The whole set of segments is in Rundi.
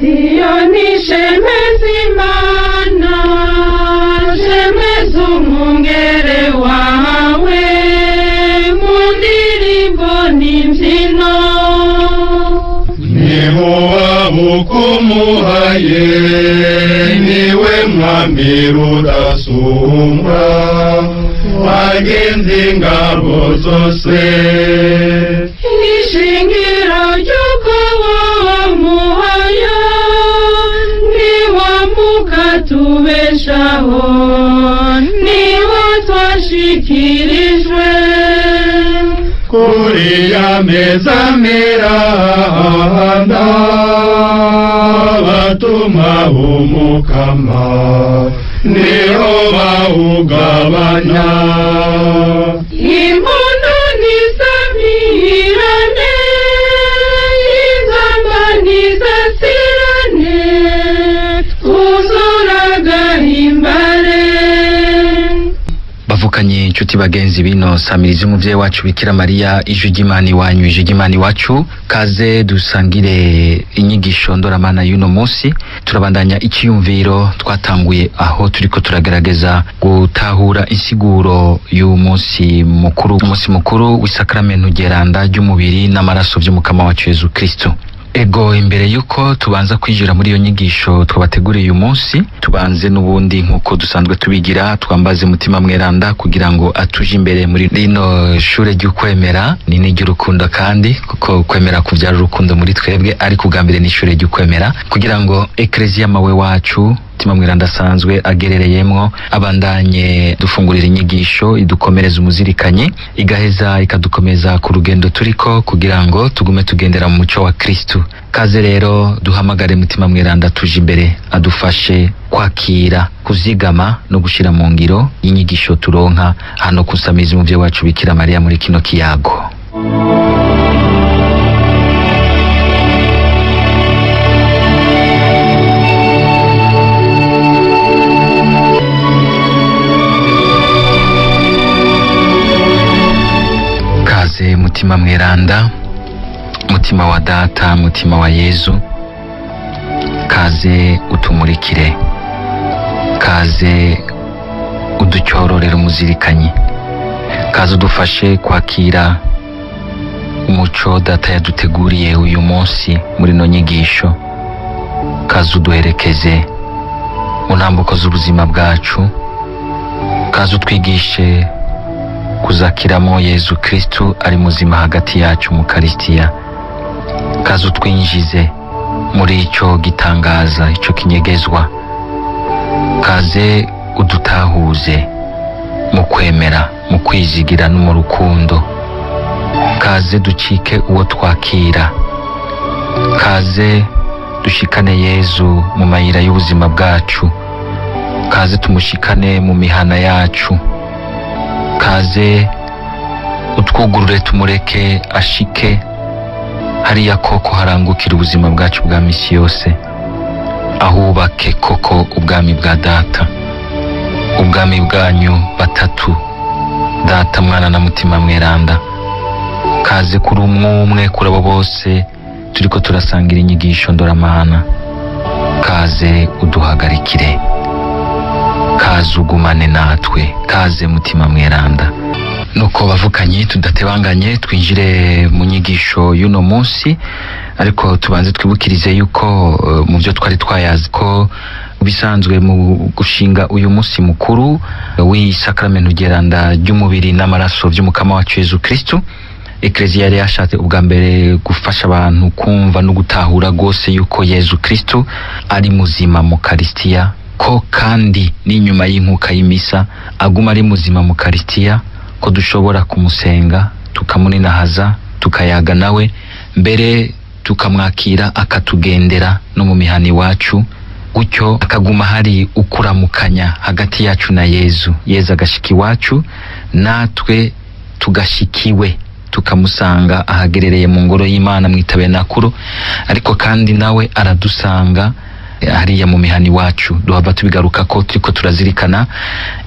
Siyoni shemeza Imana, shemeza umwungere wawe mu ndirimbo n'imbyino. Niho bukumuhaye, niwe mwami rudasumbwa, wagenze ingabo zose. Ishingiro ry'uko wamuhaye niwamukatubeshaho, niwo twashikirijwe. Kuri ya meza miranda, batuma umukama niho bawugabanya. Impundu nisamirane, ingamba nizasirane, twuzuragahimbare. Bavukanye, inshuti bagenzi bino samirizi umuvyeyi wacu Bikira Mariya, ijwi ry'Imana iwanyu, ijwi ry'Imana iwacu, kaze dusangire inyigisho ndoramana y'uno munsi. Turabandanya iciyumviro twatanguye aho turiko turagerageza gutahura insiguro y'umunsi mukuru, umunsi mukuru w'isakramentu ryeranda ry'umubiri n'amaraso vy'umukama wacu Yezu Kristo. Ego, imbere yuko tubanza kwinjira muri iyo nyigisho twabateguriye uyu munsi, tubanze n'ubundi nk'uko dusanzwe tubigira, twambaze Mutima Mweranda kugira ngo atuje imbere muri rino shure ry'ukwemera, ni n'iry'urukundo kandi, kuko kwemera kuvyara urukundo muri twebwe, ariko ubwa mbere ni ishure ry'ukwemera, kugira ngo Ekleziya mawe wacu Mutima Mweranda asanzwe agerereyemwo abandanye dufungurira inyigisho idukomereza umuzirikanyi, igaheza ikadukomeza ku rugendo turiko kugira ngo tugume tugendera mu muco wa Kristu. Kaze rero duhamagare Mutima Mweranda tuje imbere, adufashe kwakira, kuzigama no gushira mu ngiro inyigisho turonka hano kusamiza umuvyeyi wacu Bikira Mariya muri kino kiyago. Kaze Mutima Mweranda, mutima wa data, mutima wa Yezu, kaze utumurikire, kaze uducyororere umuzirikanyi, kaze udufashe kwakira umuco data yaduteguriye uyu munsi muri no nyigisho, kaze uduherekeze mu ntambuko z'ubuzima bwacu, kaze utwigishe kuzakiramo Yezu Kristu ari muzima hagati yacu mu Karistiya, kaze utwinjize muri ico gitangaza, ico kinyegezwa, kaze udutahuze mu kwemera, mu kwizigira no mu rukundo, kaze ducike uwo twakira, kaze dushikane Yezu mu mayira y'ubuzima bwacu, kaze tumushikane mu mihana yacu, kaze utwugurure tumureke ashike hariya koko harangukira ubuzima bwacu bwa misi yose, ahubake koko ubwami bwa data, ubwami bwanyu batatu, data, mwana na Mutima Mweranda. Kaze kuri umwe umwe, kuri abo bose turiko turasangira inyigisho ndoramana, kaze uduhagarikire, kaze ugumane natwe, kaze Mutima Mweranda. Nuko bavukanye, tudatebanganye twinjire mu nyigisho y'uno munsi, ariko tubanze twibukirize yuko mu byo twari twayazi ko bisanzwe mu gushinga uyu munsi mukuru w'isakramentu ryeranda ry'umubiri n'amaraso vy'umukama wacu Yezu Kristu, Ekleziya yari yashatse ubwa mbere gufasha abantu kumva no gutahura rwose yuko Yezu Kristu ari muzima mu Karistiya, ko kandi n'inyuma y'inkuka y'imisa aguma ari muzima mu Karistiya, ko dushobora kumusenga tukamuninahaza, tukayaga nawe, mbere tukamwakira akatugendera no mu mihana iwacu, gutyo akaguma hari ukuramukanya hagati yacu na Yezu. Yezu agashika iwacu, natwe tugashikiwe, tukamusanga ahagerereye mu ngoro y'Imana mu itabenakuro, ariko kandi nawe aradusanga hariya mu mihana iwacu. Duhava tubigaruka ko turiko turazirikana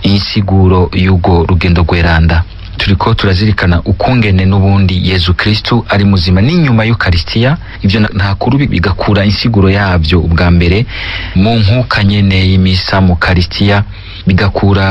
insiguro y'urwo rugendo rweranda. Turiko turazirikana ukungene n'ubundi Yezu Kristu ari muzima n'inyuma y'Ukaristiya. Ivyo ntakuru bigakura insiguro yavyo ubwa mbere mu nkuka nyene y'imisa mu Karistiya, bigakura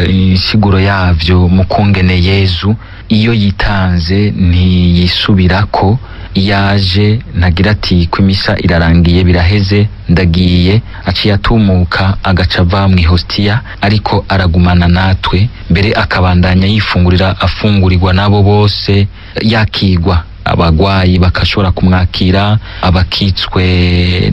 insiguro yavyo mu kungene Yezu iyo yitanze ntiyisubirako, yaje ntagira ati ko imisa irarangiye biraheze ndagiye, aciye atumuka agaca ava mu ihostiya, ariko aragumana natwe mbere akabandanya yifungurira, afungurirwa nabo bose, yakigwa abagwayi bakashobora kumwakira, abakitswe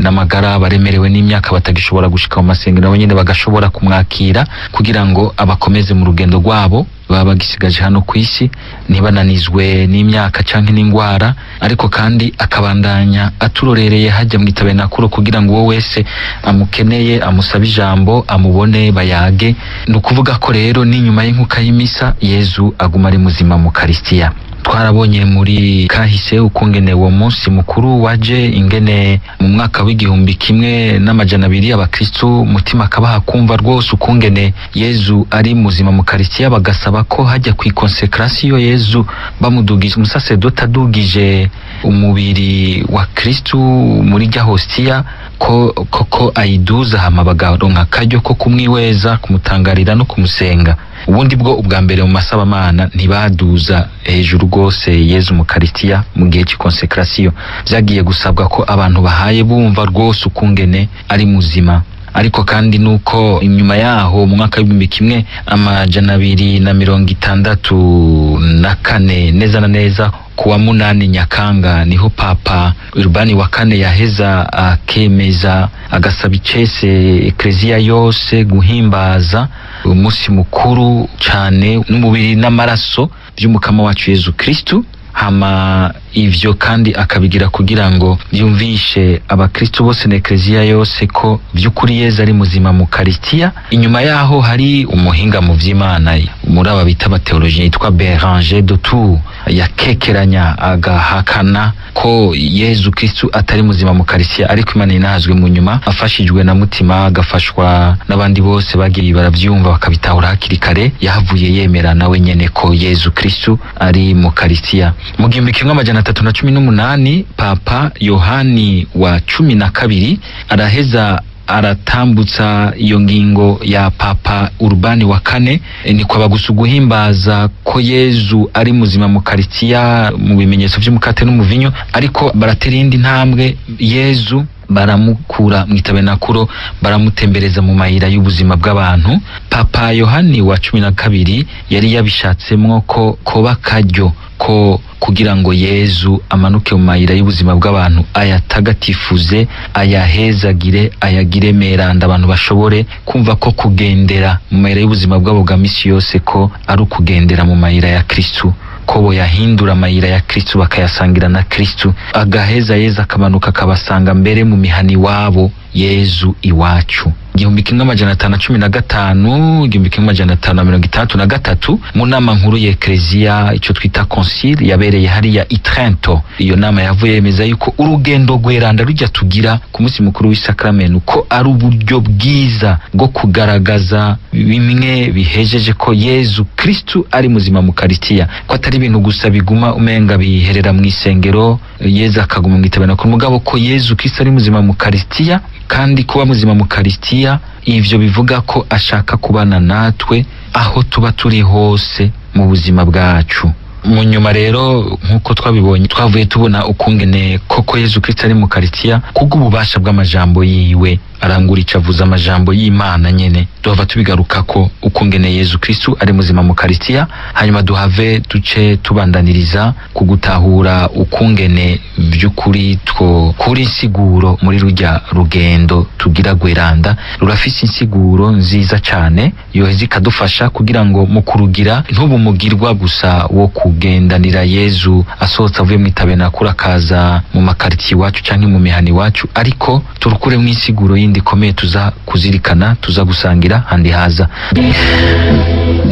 n'amagara baremerewe n'imyaka batagishobora gushika mu masengero nabo nyene bagashobora kumwakira kugira ngo abakomeze mu rugendo rwabo baba bagisigaje hano ku isi, ntibananizwe n'imyaka canke n'ingwara. Ariko kandi akabandanya aturorereye hajya mu itabenakuro kugira ngo uwo wese amukeneye amusabe ijambo amubone bayage. Ni ukuvuga ko rero n'inyuma y'inkuka y'imisa Yezu aguma ari muzima mu Karistiya. Twarabonye muri kahise ukungene uwo munsi mukuru waje, ingene mu mwaka w'1200 abakristu mutima akabaha kumva rwose ukungene Yezu ari muzima mu Karistiya, bagasaba ko hajya ku ikonsekrasiyo Yezu bamudugije, umusasedoti adugije umubiri wa Kristu muri rya hostiya ko koko ayiduza, hama bagaronka akaryo ko kumwiweza, kumutangarira no kumusenga. Ubundi bwo ubwa mbere mu masabamana ntibaduza hejuru rwose Yezu mu Karistiya mu gihe cy'ikonsekrasiyo. Vyagiye gusabwa ko abantu bahaye bumva rwose ukungene ari muzima. Ariko kandi nuko inyuma yaho mu mwaka w'1264 neza na neza kuwa 8 Nyakanga niho Papa Urbani wa kane yaheza akemeza agasaba icese ekleziya yose guhimbaza umunsi mukuru cane n'umubiri n'amaraso by'umukama wacu Yezu Kristu. Hama ivyo kandi akabigira kugira ngo yumvishe abakristu bose na ekleziya yose ko vy'ukuri Yezu ari muzima mu Karistiya. Inyuma yaho hari umuhinga mu vy'Imana muri aba bita abateoloji yitwa Béranger de Tours yakekeranya agahakana ko Yezu Kristu atari muzima mu Karistiya, ariko Imana inahazwe mu nyuma afashijwe na mutima agafashwa n'abandi bose bagiye baravyumva bakabitahura hakiri kare, yahavuye yemera nawe nyene ko Yezu Kristu ari mu Karistiya. Mu 1318 Papa Yohani wa 12 araheza aratambutsa iyo ngingo ya Papa Urbani wa kane, ni kwaba gusa guhimbaza ko Yezu ari muzima mu Karistiya mu bimenyetso vy'umukate n'umuvinyo, ariko baratera iyindi ntambwe, Yezu baramukura mu itabenakuro baramutembereza mu mayira y'ubuzima bw'abantu. Papa Yohani wa 12 yari yabishatsemwo ko koba karyo ko kugira ngo Yezu amanuke mu mayira y'ubuzima bw'abantu, ayatagatifuze, ayahezagire, ayagire meranda, abantu bashobore kumva ko kugendera mu mayira y'ubuzima bwabo bwa misi yose ko ari ukugendera mu mayira ya Kristu, ko boyahindura amayira ya Kristu bakayasangira na Kristu. Agaheza Yezu akamanuka akabasanga mbere mu mihani wabo, Yezu iwacu. 1515, 1563 mu nama nkuru ya Ecclesia ico twita concile yabereye hariya i Trento. Iyo nama yavuye yemeza yuko urugendo rweranda rujya tugira ku munsi mukuru w'isakramento ko ari uburyo bwiza bwo kugaragaza bimwe bihejeje ko Yezu Kristu ari muzima mu Karistiya, ko atari ibintu gusa biguma umenga biherera mu isengero Yezu akaguma mu itabenakuro, mugabo ko Yezu Kristu ari muzima mu Karistiya, kandi kuba muzima mu Karistiya ivyo bivuga ko ashaka kubana natwe aho tuba turi hose mu buzima bwacu. Mu nyuma rero nk'uko twabibonye twavuye tubona ukungene koko Yezu Kristo ari mu Karistiya kubw'ububasha bw'amajambo yiwe arangura ico avuze, amajambo y'Imana nyene. Duhava tubigarukako ukungene Yezu Kristo ari muzima mu Karistiya, hanyuma duhave duce tubandaniriza ku gutahura ukungene vy'ukuri two kuri insiguro muri rujya rugendo tugira gweranda rurafise insiguro nziza cane yoheza ikadufasha kugira ngo mu kurugira ntubumugirwa gusa wo kugendanira Yezu asohotse avuye mu itabenakuro akaza mu makaritiye iwacu canke mu mihana iwacu, ariko turukure mu insiguro yindi ikomeye tuza kuzirikana, tuza gusangira handi haza.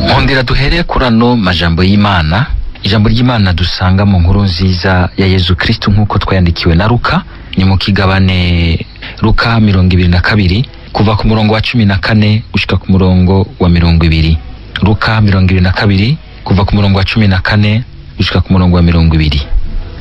Nkundira duhere kuri ano majambo y'Imana, ijambo ry'Imana dusanga mu nkuru nziza ya Yezu Kristu nk'uko twayandikiwe na Luka, ni mu kigabane Luka 22 kuva ku murongo wa 14 gushika ku murongo wa 20. Luka 22 kuva ku murongo wa 14 gushika ku murongo wa 20.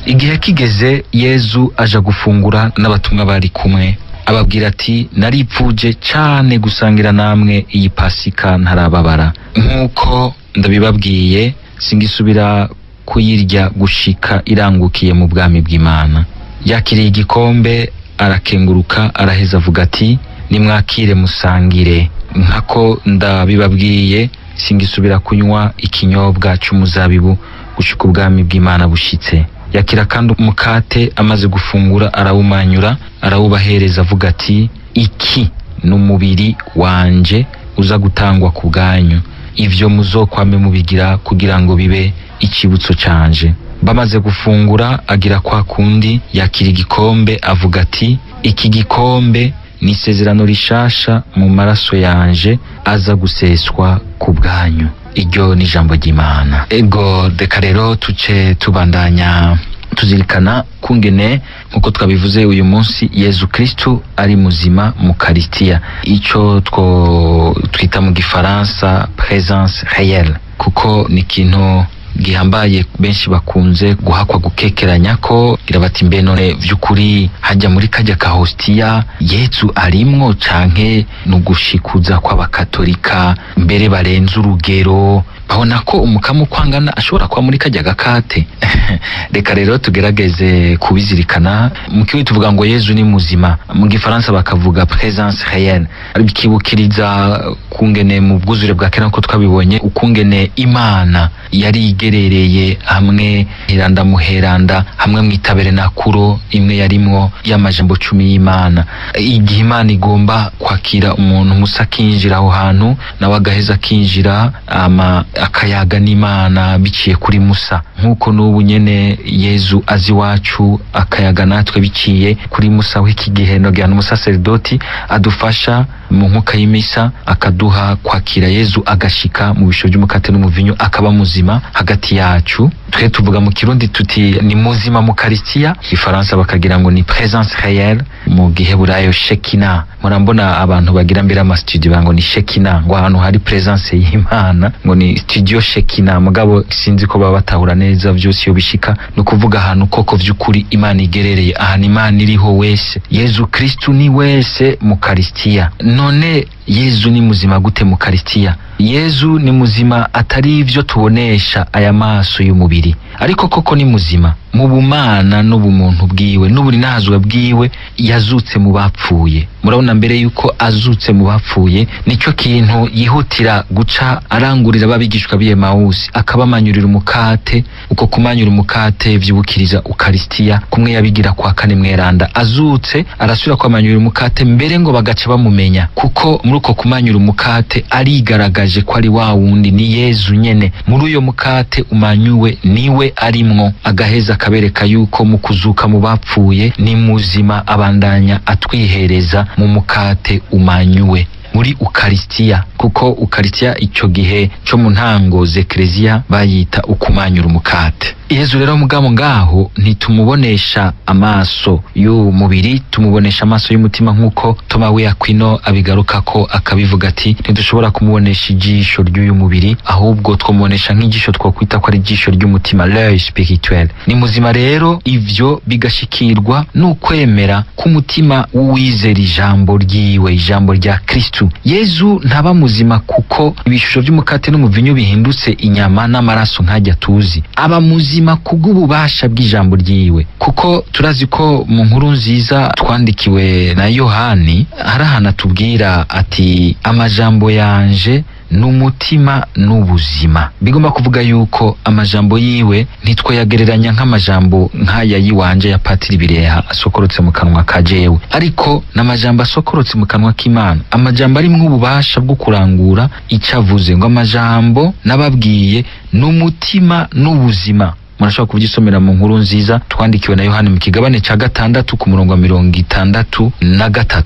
Igihe kigeze Yezu aja gufungura n'abatumwa bari kumwe, ababwira ati: naripfuje cane gusangira namwe iyi Pasika ntarababara. Nk'uko ndabibabwiye, singisubira kuyirya gushika irangukiye mu bwami bw'Imana. Yakiriye igikombe, arakenguruka, araheza avuga ati: nimwakire musangire. Nkako ndabibabwiye, singisubira kunywa ikinyobwa c'umuzabibu gushika ubwami bw'Imana bushitse. Yakira kandi umukate, amaze gufungura arawumanyura, arawubahereza avuga ati: iki ni umubiri wanje uza gutangwa ku bwanyu, ivyo muzokwame mubigira kugira ngo bibe icibutso canje. Bamaze gufungura agira kwa kundi, yakira igikombe avuga ati: iki gikombe ni isezerano rishasha mu maraso yanje aza guseswa ku bwanyu. Iryo ni ijambo ry'Imana. Ego, reka rero tuce tubandanya tuzirikana kungene nkuko twabivuze uyu munsi Yezu Kristu ari muzima mu Karisitiya, ico two twita mu gifaransa présence réelle, kuko ni ikintu gihambaye benshi bakunze guhakwa gukekeranya ko gira bati mbe none vy'ukuri hajya muri kajya ka hostiya Yezu arimwo canke nugushikuza kw'abakatolika mbere barenze urugero, babona ko umukama ukwangana ashobora kuba muri kajya gakate. Reka rero tugerageze kubizirikana. Mu kirundi tuvuga ngo Yezu ni muzima, mu gifaransa bakavuga présence réelle, bikibukiriza kungene mu bwuzure bwa kera nkuko twabibonye ukungene Imana yari igerereye hamwe heranda muheranda hamwe mw'itaberenakuro imwe yarimwo y'amajambo 10 y'Imana. Igihe Imana igomba kwakira umuntu, Musa akinjira aho hantu, nawe agaheza akinjira ama akayaga n'Imana biciye kuri Musa, nkuko n'ubu nyene Yezu azi iwacu akayaga natwe biciye kuri Musa w'iki gihe, nogira n'umusaserdoti adufasha mu nkuka y'imisa akaduha kwakira Yezu agashika mu bisho by'umukate n'umuvinyu akaba muzima hagati yacu. Twe tuvuga mu kirundi tuti ni muzima mu Karisitiya, ifaransa bakagira ngo ni présence réelle, mu giheburayo Shekina. Murambona abantu bagira mbere ama studio bango ni Shekina, ngo ahantu hari présence y'Imana ngo ni studio Shekina, mugabo sinzi ko baba batahura neza vyose iyo bishika. No kuvuga ahantu koko vy'ukuri Imana igerereye, ahantu Imana iriho wese. Yezu Kristu ni wese mu Karisitiya. None Yezu ni muzima gute mu Karisitiya? Yezu ni muzima atari ivyo tubonesha aya maso y'umubiri, ariko koko ni muzima mu bumana n'ubumuntu bwiwe n'uburinazwe bwiwe. Yazutse mu bapfuye. Murabona mbere yuko azutse mu bapfuye nico kintu yihutira guca arangurira ababigishwa b'i Emawusi, akabamanyurira umukate. Uko kumanyura umukate vyibukiriza Ukarisitiya, kumwe yabigira kwa kane mweranda. Azutse arasubira kwamanyurira umukate mbere ngo bagaca bamumenya, kuko muri uko kumanyura umukate arigaragaje ko ari wa wundi, ni Yezu nyene. Muri uyo mukate umanyuwe niwe arimwo, agaheza akabereka yuko mu kuzuka mu bapfuye ni muzima, abandanya atwihereza mu mukate umanyuwe muri Ukarisitiya, kuko Ukarisitiya ico gihe co mu ntango z'Eklezia bayita ukumanyura umukate. Yezu rero mugabo ngaho ntitumubonesha amaso y'umubiri, tumubonesha amaso y'umutima, nkuko Toma w'i Aquino abigaruka ko akabivuga ati ntidushobora kumubonesha ijisho ry'uyu mubiri, ahubwo twomubonesha nk'ijisho twokwita ko ari ijisho ry'umutima, l'œil spirituel. Ni muzima rero, ivyo bigashikirwa n'ukwemera k'umutima w'uwizera ijambo ryiwe, ijambo rya Kristu. Yezu ntaba muzima kuko ibishusho by'umukate n'umuvinyu bihindutse inyama n'amaraso nkajya tuzi. Aba muzima kubw'ububasha bw'ijambo ryiwe, kuko turazi ko mu nkuru nziza twandikiwe na Yohani hari ahantu atubwira ati amajambo yanje n'umutima n'ubuzima. Bigomba kuvuga yuko amajambo yiwe ntitwayagereranya nk'amajambo nk'aya yiwanje ya Patiri Bireha asokorotse mu kanwa ka jewe, ariko n'amajambo asokorotse mu kanwa k'Imana, amajambo arimwo ububasha bwo kurangura icyo avuze, ngo amajambo nababwiye n'umutima n'ubuzima. Murashobora kubyisomera mu nkuru nziza twandikiwe na Yohani mu kigabane ca 6 ku murongo wa 63.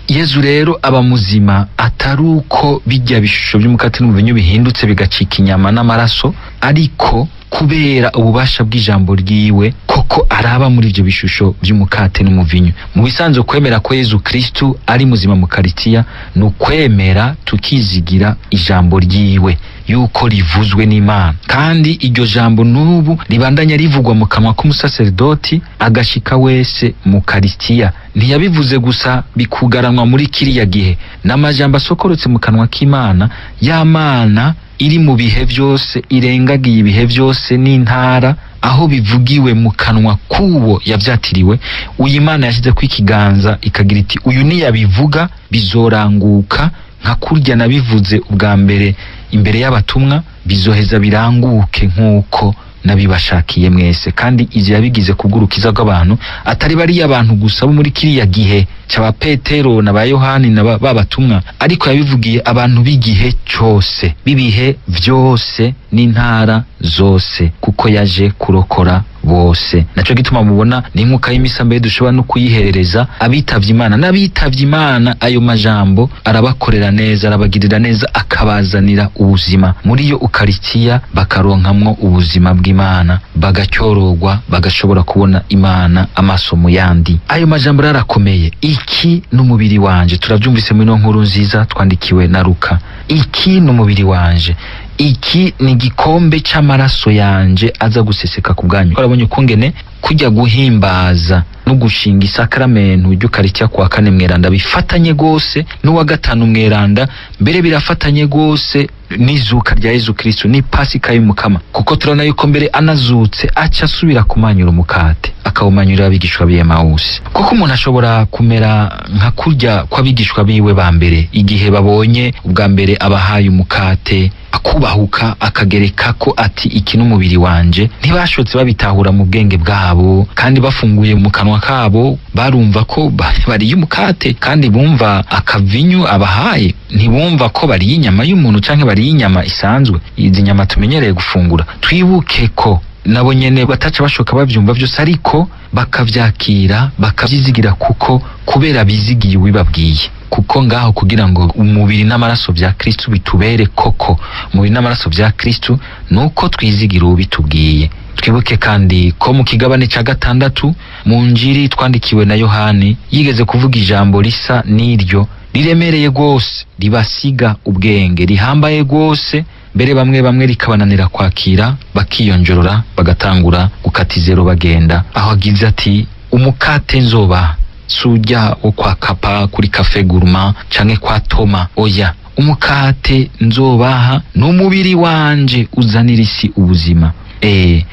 Yezu rero aba muzima atari uko bijya bishusho by'umukate n'umuvinyu bihindutse bigacika inyama n'amaraso, ariko kubera ububasha bw'ijambo ryiwe koko araba muri ivyo bishusho vy'umukate n'umuvinyu. Mu bisanzwe kwemera ko Yezu Kristu ari muzima mu Karistiya ni ukwemera tukizigira ijambo ryiwe yuko rivuzwe n'Imana, kandi iryo jambo n'ubu ribandanya rivugwa mu kanwa k'umusaserdoti agashika wese mu Karistiya. Ntiyabivuze gusa bikugaranwa muri kiriya gihe, n'amajambo asokorotse mu kanwa k'Imana, ya Mana iri mu bihe byose, irengagiye ibihe byose n'intara, aho bivugiwe mu kanwa k'uwo yavyatiriwe. Uyu Imana yashyize ko ikiganza ikagira iti uyu niyabivuga bizoranguka nka kurya nabivuze ubwa mbere imbere y'abatumwa, bizoheza biranguke nk'uko nabibashakiye mwese. Kandi ivyo yabigize kubw'urukiza rw'abantu, atari bariya abantu gusa bo muri kiriya gihe c'aba Petero na ba Yohani na babatumwa, ariko yabivugiye abantu b'igihe cose, b'ibihe vyose n'intara zose, kuko yaje kurokora bose. Naco gituma mubona n'inkuka y'imisa mbere dushobora no kuyiherereza abitavye Imana, n'abitavye Imana ayo majambo arabakorera neza, arabagirira neza, akabazanira ubuzima muri iyo Ukaristiya, bakaronkamwo ubuzima bw'Imana, bagacyorogwa, bagashobora kubona Imana amaso mu yandi. Ayo majambo rero arakomeye. Iki ni umubiri wanje, turavyumvise muri ino nkuru nziza twandikiwe na Luka. Iki ni umubiri wanje, iki ni igikombe c'amaraso yanje aza guseseka ku bwanyu. Twarabonye ukungene kujya guhimbaza no gushinga isakramentu ry'Ukaristiya kuwa kane mweranda bifatanye gose n'uwa gatanu mweranda, mbere birafatanye gose n'izuka rya Yezu Kristu, ni Pasika y'Umukama, kuko turabona yuko mbere anazutse aca asubira kumanyura umukate akawumanyurira abigishwa b'i Emawusi. Kuko umuntu ashobora kumera nka kurya kw'abigishwa biwe ba mbere igihe babonye ubwa mbere abahaye umukate akubahuka akagereka ko ati iki n'umubiri wanje, ntibashotse babitahura mu bwenge bwabo, kandi bafunguye mu kanwa kabo barumva ko bariye umukate, kandi bumva akavinyu abahaye, ntibumva ko bariye inyama y'umuntu canke bariye inyama isanzwe, izi nyama tumenyereye gufungura. Twibuke ko nabo nyene bataca bashoka bavyumva vyose, ariko bakavyakira bakavyizigira, kuko kubera bizigiye uwibabwiye. Kuko ngaho kugira ngo umubiri n'amaraso vya Kristu bitubere koko umubiri n'amaraso vya Kristu, nuko twizigira uwubitubwiye. Twibuke kandi ko mu kigabane ca gatandatu mu Njiri twandikiwe na Yohani yigeze kuvuga ijambo risa n'iryo, riremereye rwose, ribasiga ubwenge, rihambaye rwose, mbere bamwe bamwe rikabananira kwakira, bakiyonjorora, bagatangura gukata izero bagenda, aho agize ati umukate nzoba sujya wo kwa Kapa kuri Cafe Gourmand canke kwa Toma, oya, umukate nzobaha n'umubiri wanje uzanira isi ubuzima.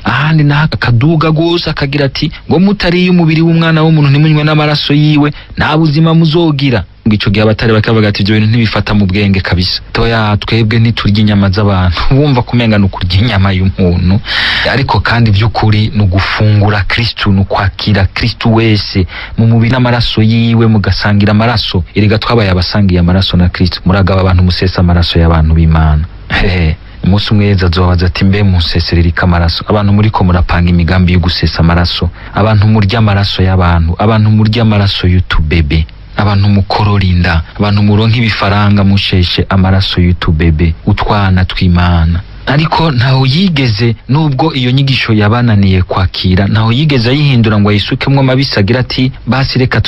Ahandi naho akaduga gose akagira ati ngo mutariye umubiri w'umwana w'umuntu ntimunywe n'amaraso yiwe nta buzima muzogira. Ngo ico gihe abatari bakavuga ati ibyo bintu ntibifata mu bwenge kabisa, toya twebwe ntiturya inyama z'abantu, bumva kumenga ni ukurya inyama y'umuntu. Ariko kandi by'ukuri ni ugufungura Kristu, ni ukwakira Kristu wese mu mubiri n'amaraso yiwe, mugasangira amaraso. Erega twabaye abasangiye amaraso na Kristu. Muragaba abantu musesa amaraso y'abantu b'Imana. Hehe, umunsi umwe Yezu azobabaza ati mbe munsesereriko amaraso? Abantu muriko murapanga imigambi yo gusesa amaraso, abantu murya amaraso y'abantu, abantu murya amaraso y'utubebe, abantu mukorora inda, abantu muronka ibifaranga musheshe amaraso y'utubebe, utwana tw'Imana. Ariko ntaho yigeze, nubwo iyo nyigisho yabananiye kwakira, ntaho yigeze ayihindura ngo ayisukemwo amabisi agira ati basi reka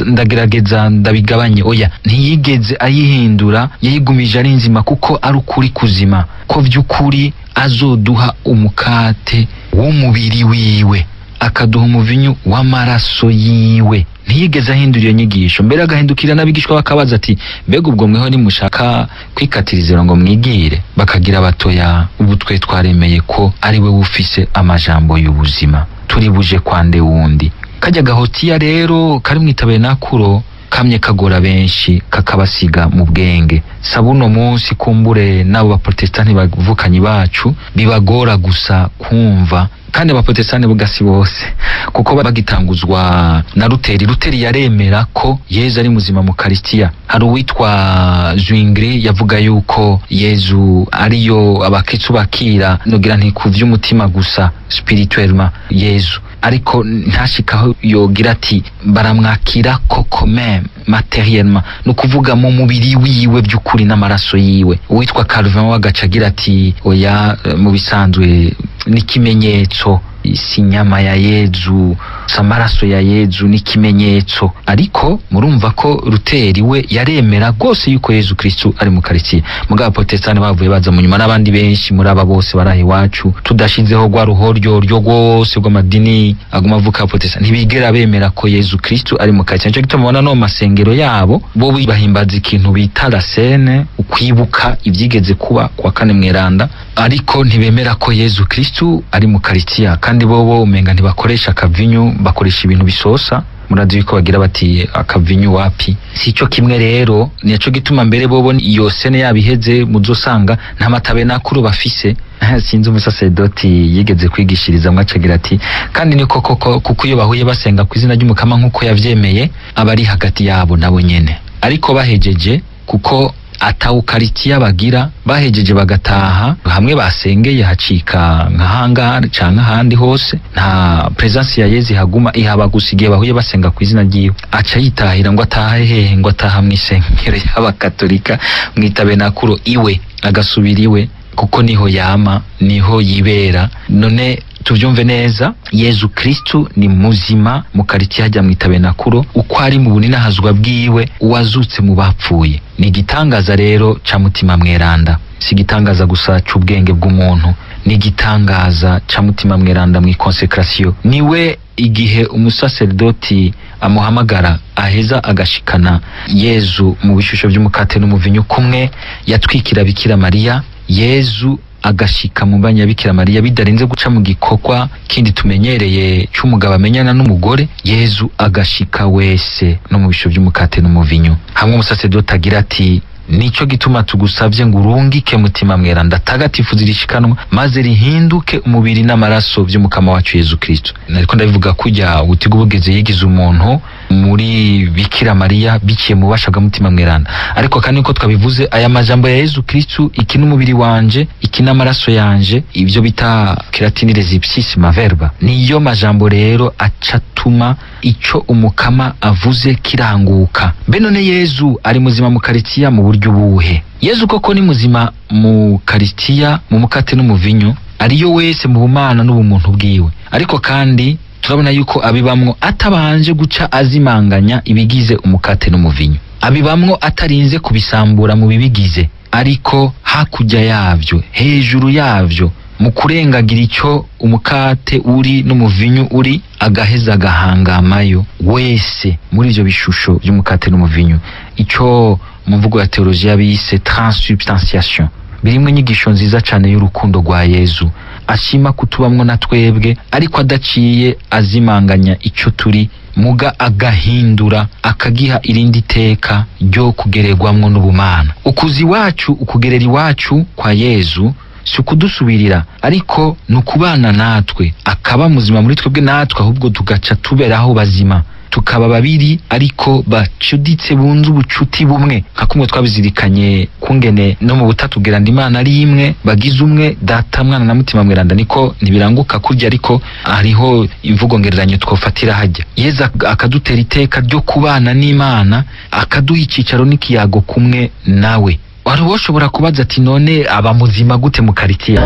ndagerageza ndabigabanye. Oya, ntiyigeze ayihindura, yayigumije ari nzima, kuko ari ukuri kuzima ko vy'ukuri azoduha umukate w'umubiri wiwe, akaduha umuvinyu w'amaraso yiwe. Ntiyigeze ahindura iyo nyigisho, mbere agahindukira n'abigishwa bakabaza ati mbega ubwo mweho nimushaka kwikatirizira ngo mwigire? Bakagira batoya, ubu twe twaremeye ko ari we ufise amajambo y'ubuzima, turi buje kwande wundi? Kajya gahotiya rero kari mwitabenakuro kamye kagora benshi, kakabasiga mu bwenge. Sabuno munsi kumbure n'abo baprotestanti bavukanyi bacu bibagora gusa kumva, kandi abaprotestanti bugasi bose, kuko bagitanguzwa na Luteri. Luteri yaremera ko Yezu ari muzima mu Karistiya. Hari uwitwa Zwingli yavuga yuko Yezu ariyo abakristu bakira, nogira nti ku vy'umutima gusa, spirituellement Yezu, ariko ntashikaho yogira ati baramwakira koko meme materiellement, ni ukuvuga mu mubiri wiwe by'ukuri n'amaraso yiwe. Uwitwa Calvin wagaca agira ati oya, mu bisanzwe n'ikimenyetso, si inyama ya Yezu, si amaraso ya Yezu, n'ikimenyetso. Ariko murumva ko Ruteri we yaremera rwose yuko Yezu Kristu ari mu Karitsiya. Mugabo Protestani bavuye baza mu nyuma n'abandi benshi muri aba bose baraha iwacu, tudashizeho rwa ruhoryoryo rwose rw'amadini aguma avuka Protestani, ntibigera bemera ko Yezu Kristu ari mu Karitsiya. Nico gituma mubona no mu masengero yabo bo bahimbaza ikintu bita la Cène, ukwibuka ivyigeze kuba kuwa kane mweranda, ariko ntibemera ko Yezu Kristu ari mu Karitsiya. Kandi bobo umenga ntibakoresha akavinyu, bakoresha ibintu bisosa. Murazi yuko bagira bati akavinyu wapi, si cyo kimwe rero. Nico gituma mbere bobo iyo sene yabiheze muzosanga nta matabenakuru bafise. Sinzi umusasedoti yigeze kwigishiriza mwacagira ati kandi niko koko, kuko iyo bahuye basenga ku izina ry'Umukama nk'uko yavyemeye, aba ari hagati yabo nabo nyene. Ariko bahejeje, kuko atawukaritiya bagira, bahejeje bagataha hamwe basengeye hacika nk'ahanga canke ahandi hose, nta presence ya Yezu ihaguma, ihaba gusa igihe bahuye basenga ku izina ryiwe. Aca yitahira ngo atahe hehe? Ngo ataha mw'isengero y'abakatolika mw'itabenakuro iwe, agasubira iwe kuko niho yama, niho yibera. None tuvyumve neza, Yezu Kristu ni muzima mu karitiya hajya mw'itabenakuro, uko ari mu buninahazwa bwiwe uwazutse mu bapfuye. Ni igitangaza rero ca Mutima Mweranda, si igitangaza gusa c'ubwenge bw'umuntu, ni igitangaza ca Mutima Mweranda mw'ikonsekrasiyo. Niwe igihe umusaserdoti amuhamagara aheza agashikana Yezu mu bishusho by'umukate n'umuvinyu kumwe yatwikira Bikira Mariya, Yezu agashika mu banya Bikira Mariya bidarinze guca mu gikorwa kindi tumenyereye c'umugabo amenyana n'umugore. Yezu agashika wese no mu bisho by'umukate n'umuvinyu. Hamwe umusasedoti agira ati nico gituma tugusavye ngo urungike Mutima Mweranda tagatifu zirishikanwa maze rihinduke umubiri n'amaraso vy'Umukama wacu Yezu Kristo. Nariko ndabivuga kujya ubutigu bugeze yigize umuntu muri Bikira Mariya biciye mu bubasha bwa Mutima Mweranda. Ariko kandi niko twabivuze, aya majambo ya Yezu Kristo, iki n'umubiri wanje, iki n'amaraso yanje, ibyo bita keratinire ipsissima verba, niyo majambo rero acatuma ico Umukama avuze kiranguka. Mbe none Yezu ari muzima mu Karitsiya mu buryo ubuhe? Yezu koko ni muzima mu Karitsiya mu mukate n'umuvinyu, ariyo wese mu bumana n'ubumuntu bwiwe. Ariko kandi turabona yuko abibamwo atabanje guca azimanganya ibigize umukate n'umuvinyu, abibamwo atarinze kubisambura mu bibigize, ariko hakurya yavyo, hejuru yavyo, mu kurengagira icyo umukate uri n'umuvinyu uri, agaheza agahangamayo wese muri ivyo bishusho by'umukate n'umuvinyu, ico mu mvugo ya teologiya bise transubstantiation. Birimwo inyigisho nziza cane y'urukundo rwa Yezu ashima kutubamwo na twebwe, ariko adaciye azimanganya ico turi, muga agahindura akagiha irindi teka ryo kugererwamwo n'ubumana. Ukuza iwacu, ukugerera iwacu kwa Yezu si ukudusubirira, ariko ni ukubana natwe, akaba muzima muri twebwe natwe ahubwo tugaca tuberaho bazima, tukaba babiri ariko bacuditse bunze ubucuti bumwe, nka kumwe twabizirikanye kungene no mu butatu bweranda Imana ari imwe, bagize umwe, Data, Mwana na Mutima Mweranda. Niko ntibiranguka kurya, ariko hariho imvugo ngereranyo twofatira hajya. Yezu akadutera iteka ryo kubana n'Imana, akaduha icicaro n'ikiyago kumwe nawe. Wari woshobora kubaza ati none aba muzima gute mu karitiya?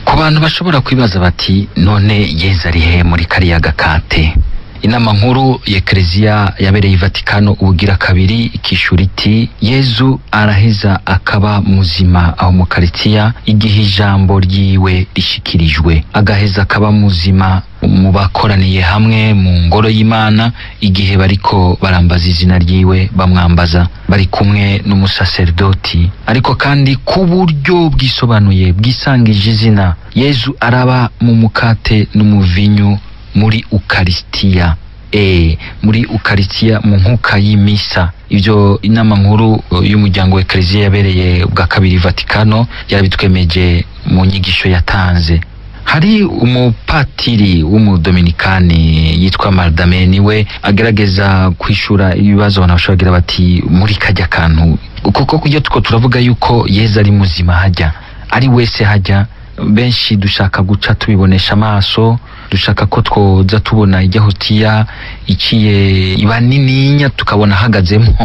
Ku bantu bashobora kwibaza bati none Yezu ari he muri kariya gakate? Inama nkuru ya Eklezia yabereye i Vatikano ubugira kabiri ikishura iti Yezu araheza akaba muzima aho mu karitiya igihe ijambo ryiwe rishikirijwe, agaheza akaba muzima mu bakoraniye hamwe mu ngoro y'Imana igihe bariko barambaza izina ryiwe, bamwambaza bari kumwe n'umusaserdoti. Ariko kandi ku buryo bwisobanuye bwisangije izina, Yezu araba mu mukate n'umuvinyu muri Ukaristiya, muri Ukaristiya mu nkuka y'imisa. Ibyo inama nkuru y'umuryango wa Eklezia yabereye bwa kabiri Vatikano yarabitwemeje mu nyigisho yatanze. Hari umupatiri w'umudominikani yitwa Maldameni, we agerageza kwishura ibibazo abantu bashobora kugira bati muri kajya kantu, kuko kujya tuko turavuga yuko Yezu ari muzima hajya ari wese hajya, benshi dushaka guca tubibonesha amaso. Dushaka ko twoza tubona ijya hotiya iciye iba nininya, tukabona ahagazemo,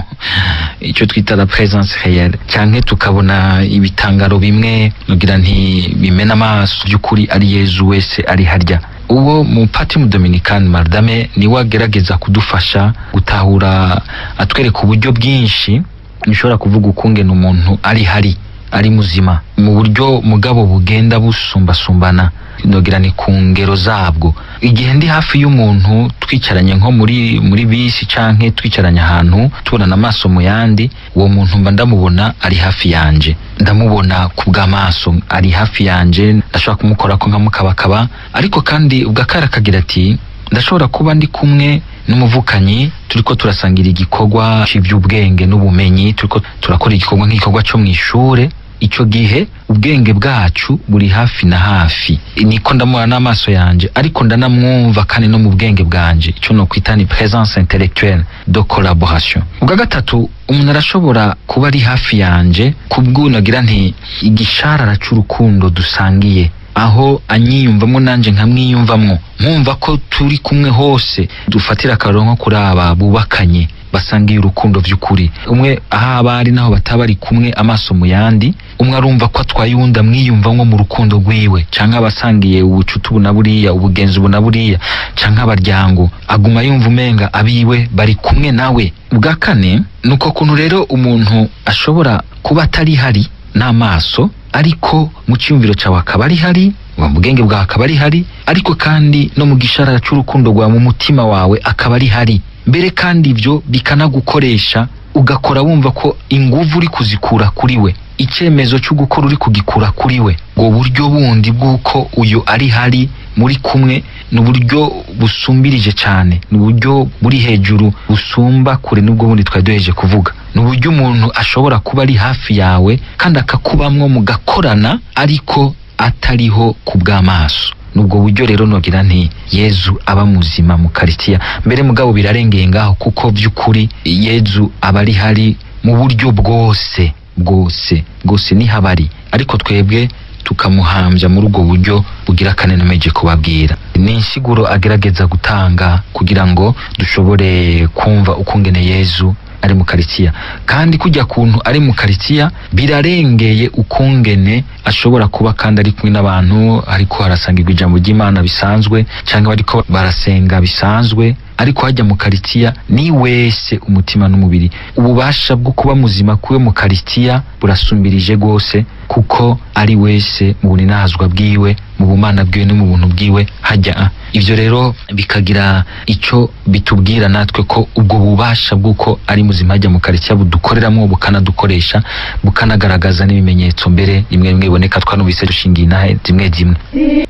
icyo twita la présence réelle, canke tukabona ibitangaro bimwe nugira nti bimena amaso by'ukuri ari Yezu wese ari harya. Uwo mupatiri mudominikani Mardame niwe agerageza kudufasha gutahura, atwereka uburyo bwinshi bishobora kuvuga ukungene umuntu ari hari ari muzima mu buryo mugabo bugenda busumbasumbana, nogira ni ku ngero zabwo. Igihe ndi hafi y'umuntu, twicaranye nko muri bisi canke twicaranye ahantu tubonana amaso mu yandi, uwo muntu mba ndamubona ari hafi yanje, ndamubona ku bw'amaso ari hafi yanje, ndashobora kumukorako nkamukabakaba. Ariko kandi ubwa akagira ati ndashobora kuba ndi kumwe n'umuvukanyi, turiko turasangira igikorwa c'ivy'ubwenge n'ubumenyi, turiko turakora igikorwa nk'igikorwa co mw'ishure. Ico gihe ubwenge bwacu buri hafi na hafi, niko ndamubona n'amaso yanje, ariko ndanamwumva kandi no mu bwenge bwanje, ico no kwita ni présence intellectuelle de collaboration. Ubwa gatatu, umuntu arashobora kuba ari hafi yanje kubw'unagira nti igisharara c'urukundo dusangiye, aho anyiyumvamwo nanje nkamwiyumvamwo, nkumva ko turi kumwe hose. Dufatira akarorero nko kuri aba bubakanye basangiye urukundo vy'ukuri, umwe aho aba ari naho bataba bari kumwe amaso mu yandi, umwe arumva ko atwaye uwundi, amwiyumvamwo mu rukundo rwiwe, canke abasangiye ubucuti ubu na buriya, ubugenzi ubu na buriya, canke abaryango, aguma yumva umenga abiwe bari kumwe nawe. Ubwa kane ni uko kuntu rero umuntu ashobora kuba atari hari n'amaso, ariko mu cyumviro cyawe akaba ari hari, mu bwenge bwawe akaba ari hari, ariko kandi no mu gisharara c'urukundo rwawe mu mutima wawe akaba ari hari mbere, kandi ibyo bikanagukoresha, ugakora wumva ko inguvu uri kuzikura kuri we, icyemezo cyo gukora uri kugikura kuri we. Ubwo buryo bundi bw'uko uyu ari hari muri kumwe ni uburyo busumbirije cyane, ni uburyo buri hejuru busumba kure n'ubwo bundi twari duheje kuvuga. Ni uburyo umuntu ashobora kuba ari hafi yawe kandi akakubamwo mugakorana, ariko atariho ku bw'amaso. Nubwo buryo rero nogira nti Yezu aba muzima mu Karitsiya mbere, mugabo birarengeye ngaho, kuko by'ukuri Yezu aba ari hari mu buryo bwose bwose bwose, niho aba ari, ariko twebwe tukamuhambya muri ubwo buryo bugira kane nomeje kubabwira. Ni insiguro agerageza gutanga kugira ngo dushobore kumva ukungene Yezu ari mu Karitsiya, kandi kujya kuntu ari mu Karitsiya birarengeye ukungene ashobora kuba kandi ari kumwe n'abantu, ariko harasangirwa ijambo ry'Imana bisanzwe, cyangwa bariko barasenga bisanzwe, ariko hajya mu Karitsiya ni wese umutima n'umubiri. Ububasha bwo kuba muzima kuwe mu Karitsiya burasumbirije rwose, kuko ari wese mu buninahazwa bwiwe, mu bumana bwiwe no mu buntu bwiwe hajya. Ivyo rero bikagira ico bitubwira natwe, ko ubwo bubasha bw'uko ari muzima hajya mu Karitsiya budukoreramwo, bukanadukoresha, bukanagaragaza n'ibimenyetso mbere rimwe rimwe biboneka twanumvise dushingiye inahe zimwe zimwe.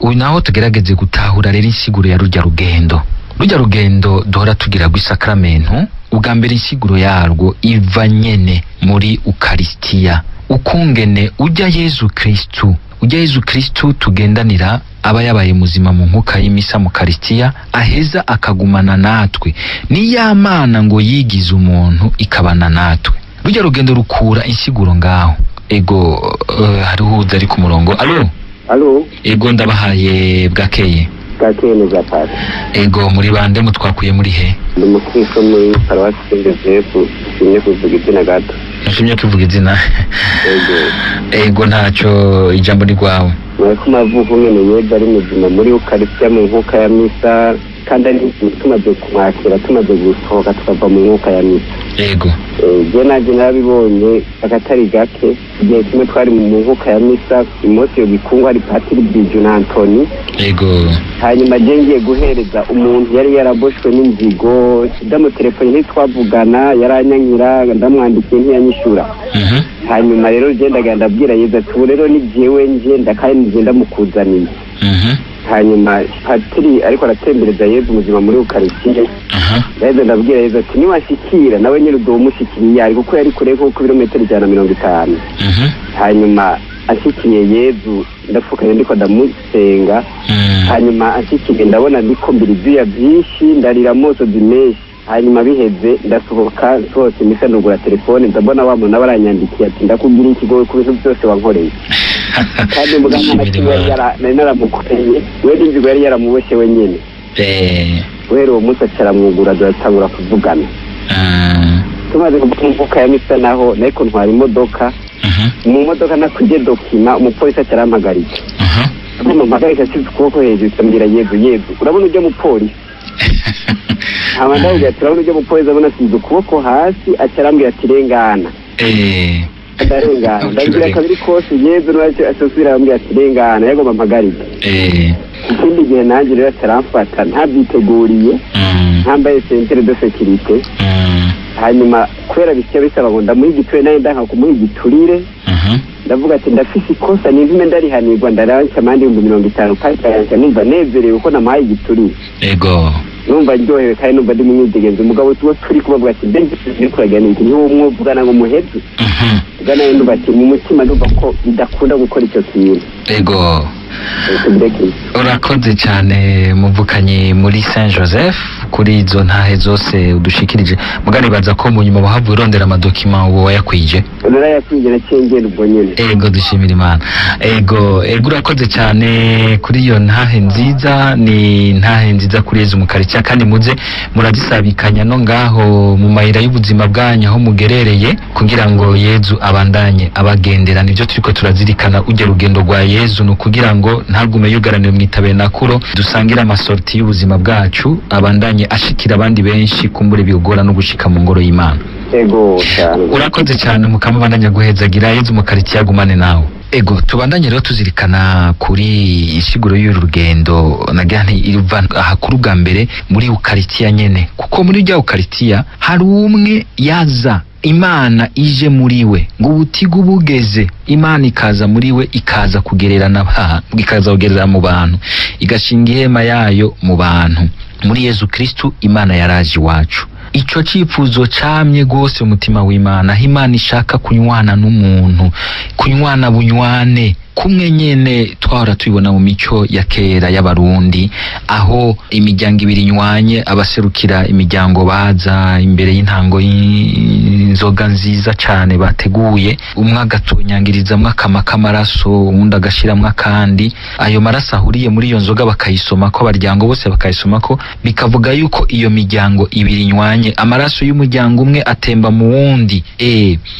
Uyu naho tugerageze gutahura rero insiguro ya rujya rugendo, rujya rugendo duhora tugira rw'isakramentu. Ubwa mbere, insiguro yarwo iva nyene muri Ukaristiya, ukungene ujya Yezu Kristu, ujya Yezu Kristu tugendanira, aba yabaye muzima mu nkuka y'imisa mu Karistiya, aheza akagumana natwe. Ni ya Mana ngo yigize umuntu ikabana natwe. Rujya rugendo rukura insiguro ngaho. Ego, hariho uwuza ari ku murongo. Alo? Alo? Ego, ndabahaye bwakeye. Bwakeye neza, pasi. Ego, muri bande, mutwakuye muri he? Ndi umukristo muri paruwasi Saint Joseph, nshimye kuvuga izina gato. Nshimye kuvuga izina. Ego. Ego, ntacyo, ijambo ni rwawe. Mureko mavuko nyene Yezu ari muzima muri Ukaristiya mu nkuka ya misa, kandi ari tumaze kumwakira, tumaze gusohoka tukava mu nkuka ya misa. Ego. Je nanje narabibonye akatari gake. Igihe kimwe twari mu nkuka ya misa umunsi iyo gikungu, hari Patiri Biju na Antoni. Ego. Hanyuma je ngiye guhereza umuntu yari yaraboshwe n'inzigo, ndamutelefone ntitwavugana, yaranyanyira, ndamwandikiye ntiyanyishura. Hanyuma rero je ndagenda ndabwira Yezu ati ubu rero ni jewe ngenda kandi nije ndamukuzaniye. Hanyuma patiri ariko aratembereza Yezu muzima muri Ukaristiya, ndaheza ndabwira Yezu ati niwashikira nawe nyine uzomushikiriye ari, kuko yari kure nko ku birometero 150. Hanyuma ashikiye Yezu, ndapfukamye ndiko ndamusenga. Hanyuma ashikiye, ndabona ndiko mbira ibyuya byinshi, ndarira amosozi menshi. Hanyuma biheze ndasohoka, nsohotse misa nugura telefone, ndabona wa muntu aba aranyandikiye ati ndakubwira ikigo ku bintu byose wankoreye. Kandi mvuga nta na Dushimire kimwe yari Imana. nari naramukoreye we, n'inzigo yari yaramuboshye wenyine. Guhera uwo munsi acaramwugura, turatangura kuvugana. Tumaze kuva mu mvuka ya misa, naho nariko ntwara imodoka, mu modoka nakurye document, umupolisi acarampagarika. Mpagarika asize ukuboko hejuru, ambwira: "Yezu, Yezu, urabona ujya mupolisi?" Hama ndamubwira ati: "Urabona ujya mupolisi?" Abona asize ukuboko hasi, acarambwira ati: "Rengana." Ndarengana. Ndabwira kabiri kose: "Yezu." Nawe asubira arambwira ati: "Rengana." Yagomba mpagarike. Ikindi gihe nanjye rero ataramfata ntabyiteguriye, ntambaye ceinture de sécurité. Hanyuma kubera bisya bisaba ngo ndamuhe igiturire, nawe ndanka kumuha igiturire. Ndavuga ati: "Ndafise ikosa, nimvume ndarihanirwa." Ndaranca amande 50,000, kandi ndayanca numva nezerewe ko namuhaye igiturire. Numva ndyohewe kandi numva ndi mu mwidegenzo. Umugabo tuba turi kubavuga ati: "Mbe ndiko kuragenda iki? Niwo mwovugana ngo muheze?" Ubwo nawe ndumva ati mu mutima ndumva ko bidakunda gukora icyo kintu. Tubireke. Urakoze cyane, muvukanye muri Saint Joseph, kuri izo ntahe zose udushikirije. Muganibaza ko mu nyuma wahavuye urondera ama documents, ubu wayakwije? Narayakwije, naciye ngenda ubwo nyene. Ego, dushimira Imana. Ego, urakoze cyane kuri iyo ntahe nziza. Ni ntahe nziza kuri Yezu Mukaritsiya, kandi muze murazisabikanya no ngaho mu mayira y'ubuzima bwanyu aho mugerereye, kugira ngo Yezu abandanye abagendera. Nibyo turiko turazirikana, ujya rugendo rwa Yezu ni ukugira ngo ntagume yugaranire mu itabenakuro dusangire ama sorties y'ubuzima bwacu, abandanye ashikira abandi benshi kumbure bigora no gushika mu ngoro y'Imana. Ego cyane. Urakoze cyane, mukamubandanya guhezagira. Yezu Mukaritsiya agumane nawe. Ego, tubandanye rero tuzirikana kuri insiguro y'uru rugendo. Nagira nti iva ahakuru bwa mbere muri Ukaritsiya nyene, kuko muri rya Ukaritsiya hari umwe yaza Imana ije muri we, ngo ubutigu bugeze Imana ikaza muri we, ikaza kugererana ikaza kugerera mu bantu, igashinga ihema yayo mu bantu. Muri Yezu Kristu Imana yaraje iwacu. Ico cifuzo camye gose umutima w'Imana, aho Imana ishaka kunywana n'umuntu, kunywana bunywane kumwe nyene twahora tubibona mu mico ya kera y'Abarundi, aho imiryango ibiri inywanye, abaserukira imiryango baza imbere y'intango y'inzoga nziza cane bateguye, umwe agatonyangirizamwo akama k'amaraso, uwundi agashiramwo akandi. Ayo maraso ahuriye muri iyo nzoga bakayisomako, abaryango bose bakayisomako, bikavuga yuko iyo miryango ibiri inywanye, amaraso y'umuryango umwe atemba mu wundi.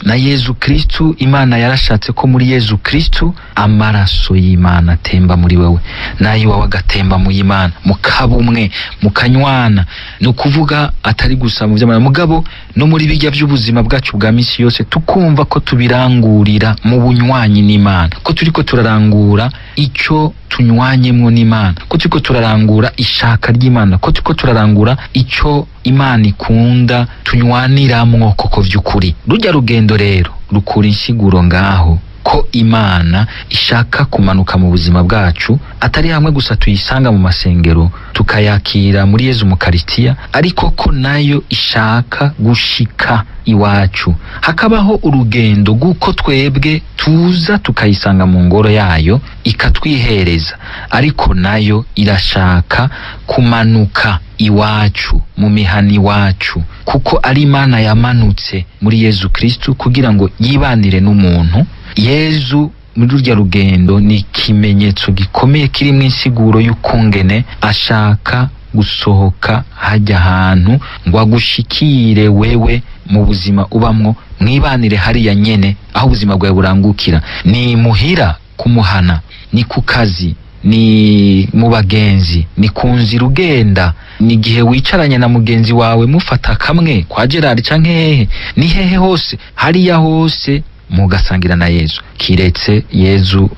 Na Yezu Kristu, Imana yarashatse ko muri Yezu Kristu amaraso y'Imana atemba muri wewe, nayo wawe agatemba mu y'Imana, mukaba umwe, mukanywana. Ni ukuvuga atari gusa mu by'amara, mugabo no muri bijya by'ubuzima bwacu bwa misi yose, tukumva ko tubirangurira mu bunywanyi n'Imana, ko turiko turarangura icyo tunywanyemwo n'Imana, ko turiko turarangura ishaka ry'Imana, ko turiko turarangura icyo Imana ikunda tunywaniramwo koko vy'ukuri. Rujya rugendo rero rukura insiguro ngaho ko Imana ishaka kumanuka mu buzima bwacu, atari hamwe gusa tuyisanga mu masengero tukayakira muri Yezu Mukaristiya, ariko ko nayo ishaka gushika iwacu, hakabaho urugendo rw'uko twebwe tuza tukayisanga mu ngoro yayo ikatwihereza, ariko nayo irashaka kumanuka iwacu, mu mihana iwacu, kuko ari Imana yamanutse muri Yezu Kristu kugira ngo yibanire n'umuntu. Yezu muri rurya rugendo ni ikimenyetso gikomeye kirimo insiguro y'ukungene ashaka gusohoka hajya ahantu ngo agushikire wewe mu buzima ubamwo, mwibanire hariya nyene aho ubuzima bwawe burangukira. Ni muhira kumuhana, ni ku kazi, ni mu bagenzi, ni ku nzira ugenda, ni igihe wicaranye na mugenzi wawe mufata kamwe kwa Gerard canke hehe, ni hehe hose, hariya hose mugasangira na Yezu. Kiretse Yezu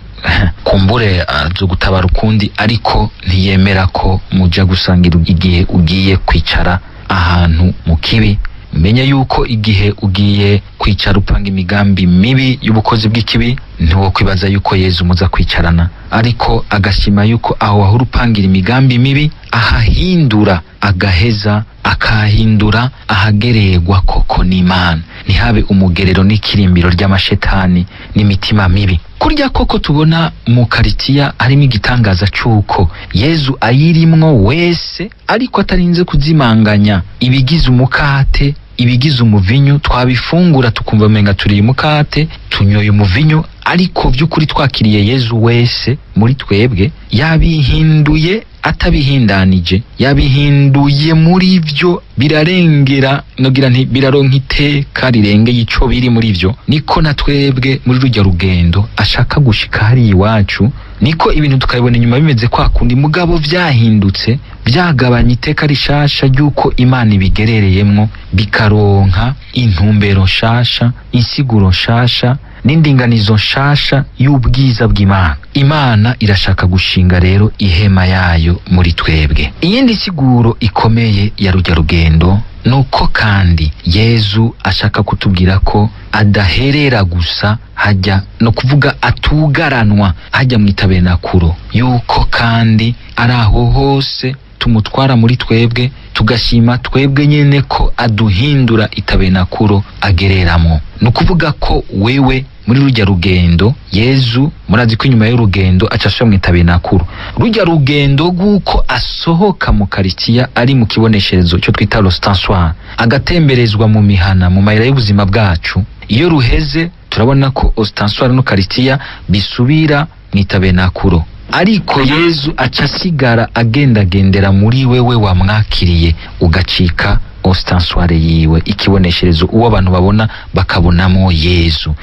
kumbure azo gutabara ukundi, ariko ntiyemera ko muja gusangira igihe ugiye kwicara ahantu mu kibi. Menye yuko igihe ugiye kwicara upanga imigambi mibi y'ubukozi bw'ikibi, ntiwokwibaza yuko Yezu muza kwicarana, ariko agashima yuko aho wahora upangira imigambi mibi ahahindura, agaheza akahindura ahagererwa koko n'Imana, ntihabe umugerero n'ikirimbiro ry'amashetani n'imitima mibi. Kurya koko tubona mu karitiya harimo igitangaza c'uko Yezu ayirimwo wese, ariko atarinze kuzimanganya ibigize umukate, ibigize umuvinyu. Twabifungura tukumva umenga turiye umukate, tunyoye umuvinyu. Ariko by'ukuri twakiriye Yezu wese muri twebwe, yabihinduye atabihindanije, yabihinduye muri byo birarengera, nogira nti biraronka iteka rirengeye ico biri muri byo. Niko na twebwe muri rujya rugendo ashaka gushika hariya iwacu, niko ibintu tukabibona inyuma bimeze kwa kundi, mugabo vyahindutse, byagabanya iteka rishasha ry'uko Imana ibigerereyemwo, bikaronka intumbero nshasha, insiguro nshasha n'indinganizo nshasha y'ubwiza bw'Imana. Imana irashaka gushinga rero ihema yayo muri twebwe. Iyindi siguro ikomeye ya rujya rugendo nuko kandi Yezu ashaka kutubwira ko adaherera gusa hajya, no kuvuga atugaranwa hajya mu itabenakuro, yuko kandi ari aho hose tumutwara muri twebwe, tugashima twebwe nyene ko aduhindura itabenakuro agereramo. Ni ukuvuga ko wewe muri rujya rugendo Yezu, murazi ko inyuma y'urugendo aca asubira mu itabenakuro, rujya rugendo rw'uko asohoka mu karitsiya ari mu kibonesherezo cyo twita l'ostensoir, agatemberezwa mu mihana, mu mayira y'ubuzima bwacu. Iyo ruheze turabona ko ostensoir no karitsiya bisubira mu itabenakuro, ariko Yezu aca asigara agendagendera muri wewe wamwakiriye, ugacika ostensoir yiwe, ikibonesherezo uwo abantu babona bakabonamo Yezu.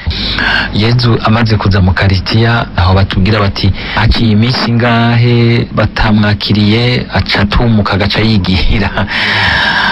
Yezu amaze kuza mu karitsiya, aho batubwira bati haciye iminsi ingahe batamwakiriye, aca atumuka agaca yigira.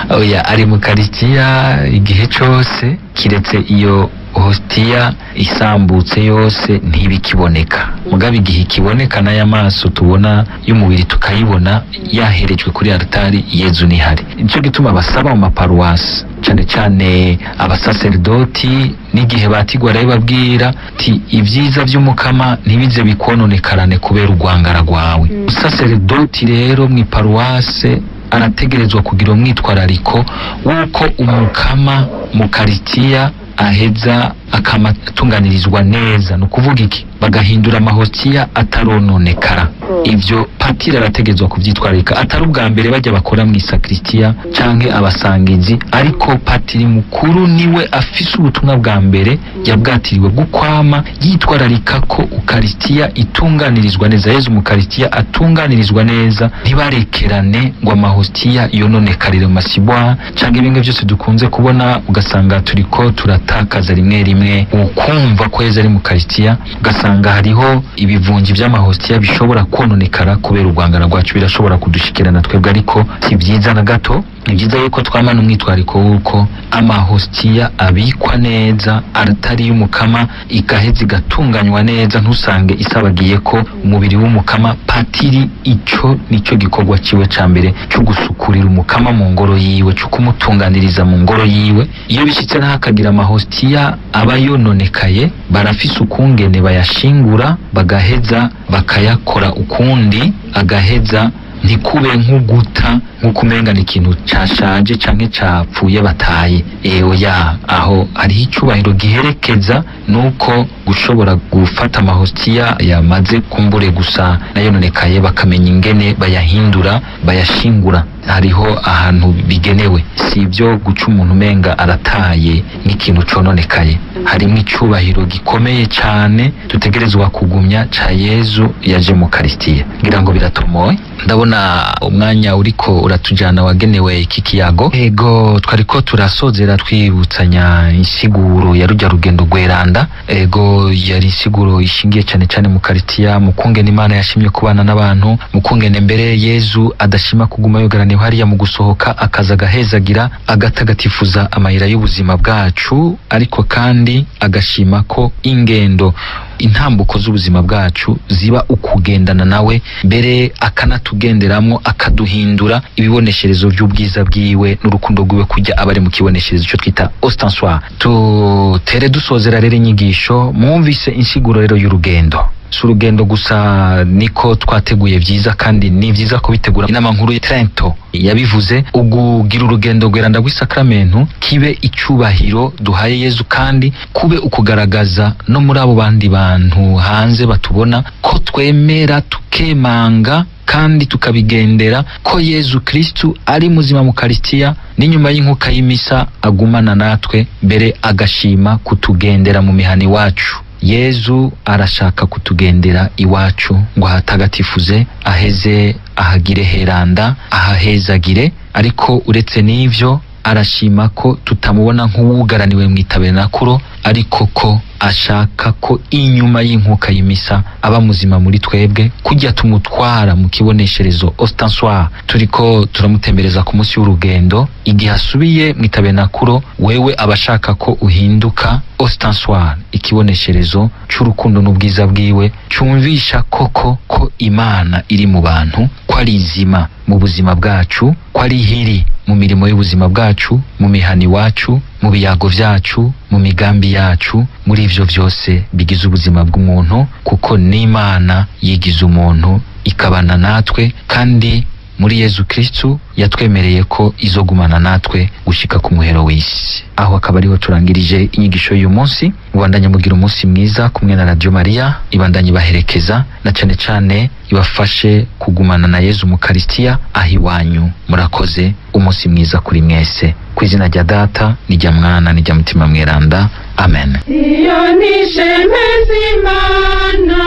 Oya, ari mu karitsiya igihe cose, kiretse iyo hostiya isambutse yose ntibikiboneka. Mugabo igihe ikiboneka n'aya maso tubona y'umubiri tukayibona yaherejwe kuri altari, Yezu nihari. Nico gituma basaba mu maparuwasi, cane cane abasaserdoti, n'igihe batigwa barabibabwira ti ibyiza by'umukama ntibize bikononekarane kubera urwangara rwawe. Usaserdoti rero mu iparuwase arategerezwa kugira umwitwarariko w'uko umukama mu karitiya aheza akamatunganirizwa neza. Ni ukuvuga iki? Bagahindura amahostiya atarononekara. Ivyo patiri arategerezwa kuvyitwararika, atari ubwa mbere bajya bakora mu isakristiya canke abasangizi, ariko patiri mukuru niwe afise ubutumwa bwa mbere yabwatiriwe bw'ukwama yitwararika ko ukaristiya itunganirizwa neza, Yezu mu karistiya atunganirizwa neza, ntibarekerane ngo amahostiya yononekarire mu masibwa canke ibintu byose dukunze kubona, ugasanga turiko turatakaza rimwe rimwe ukumva ko Yezu ari mu karistiya, ugasanga hariho ibivunji by'amahostiya bishobora kononekara kubera urwangara rwacu, birashobora kudushikirana twebwe, ariko si byiza na gato. Ni byiza yuko twamana umwitwariko w'uko amahostiya abikwa neza, altari y'umukama igaheza igatunganywa neza, ntusange isabagiye ko umubiri w'umukama. Patiri ico nico gikorwa ciwe ca mbere cyo gusukurira umukama mu ngoro yiwe, cyo kumutunganiriza mu ngoro yiwe. Iyo bishitse naho akagira amahostiya aba yononekaye, barafise ukungene bayashingura, bagaheza bakayakora ukundi, agaheza ntikube nk'uguta, nk'uko umenga ni ikintu cashaje canke capfuye bataye. Oya, aho hariho icubahiro giherekeza nuko gushobora gufata amahostiya yamaze kumbure gusa nayononekaye, bakamenya ingene bayahindura, bayashingura. Hariho ahantu bigenewe, si ibyo guca umuntu umenga arataye nk'ikintu cononekaye. Harimo icubahiro gikomeye cane dutegerezwa kugumya ca Yezu yaje mu karistiya. Ngira ngo biratomoye. Ndabona umwanya uriko uratujana wagenewe iki kiyago. Ego, twariko turasozera twibutsanya insiguro ya rujya rugendo rweranda. Ego, yari insiguro ishingiye cane cane mu karistiya, mu kungene Imana yashimye kubana n'abantu, mu kungene mbere Yezu adashima kuguma yogaraniwe hariya mu gusohoka, akaza agahezagira, agatagatifuza amayira y'ubuzima bwacu, ariko kandi agashima ko ingendo, intambuko z'ubuzima bwacu ziba ukugendana nawe, mbere akanatugenderamwo, akaduhindura ibibonesherezo by'ubwiza bwiwe n'urukundo rwiwe, kujya abari mu kibonesherezo cyo twita ostensoir. Tutere dusozera rero inyigisho. Mwumvise insiguro rero y'urugendo. Si urugendo gusa, niko twateguye byiza, kandi ni byiza kubitegura. Inama nkuru ya Trento yabivuze, ugugira urugendo rweranda rw'isakramentu kibe icyubahiro duhaye Yezu, kandi kube ukugaragaza no muri abo bandi bantu hanze batubona ko twemera, tukemanga kandi tukabigendera ko Yezu Kristu ari muzima mu karistiya, n'inyuma y'inkuka y'imisa agumana natwe, mbere agashima kutugendera mu mihana iwacu. Yezu arashaka kutugendera iwacu ngo ahatagatifuze, aheze ahagire heranda, ahahezagire. Ariko uretse n'ivyo, arashima ko tutamubona nk'uwugaraniwe mu itabernakulo, ariko ko ashaka ko inyuma y'inkuka y'imisa aba muzima muri twebwe, kujya tumutwara mu kibonesherezo ostensoir turiko turamutembereza ku munsi w'urugendo. Igihe asubiye mu itabernakulo, wewe aba ashaka ko uhinduka ostensoir, ikibonesherezo c'urukundo n'ubwiza bwiwe, cumvisha koko ko Imana iri mu bantu, ko ari izima mu buzima bwacu, ko ari hiri mu mirimo y'ubuzima bwacu, mu mihana iwacu, mu biyago vyacu, mu migambi yacu, muri ivyo vyose bigize ubuzima bw'umuntu, kuko n'Imana yigize umuntu ikabana natwe, kandi muri Yezu Kristu yatwemereye ko izogumana natwe gushika ku muhero w'isi. Aho akaba ariho turangirije inyigisho y'uyu munsi. Mubandanye mugira umunsi mwiza kumwe na Radio Maria, ibandanye ibaherekeza na cane cane ibafashe kugumana na Yezu mu Karisitiya aho iwanyu. Murakoze, umunsi mwiza kuri mwese. Ku izina rya Data n'irya Mwana n'irya Mutima Mweranda, amen. Iyo ni shemeza Imana,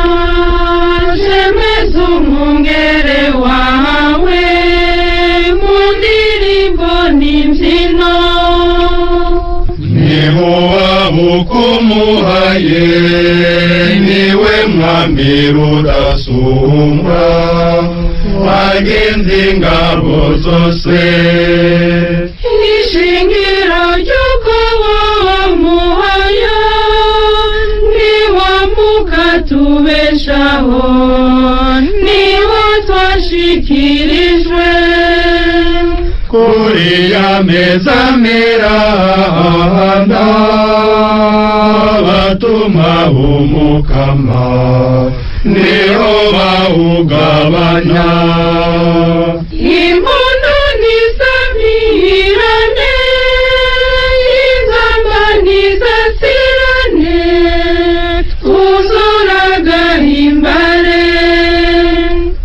shemeza umwungere wawe mu ndirimbo n'imbyino. Niho ukumuhaye, niwe mwami rudasumbwa, wagenze ingabo zose. Ishingiro ry'uko wamuhaye niwamukatubeshaho, niwo twashikirijwe. Kuri ya meza miranda, batuma umukama niho bawugabanya.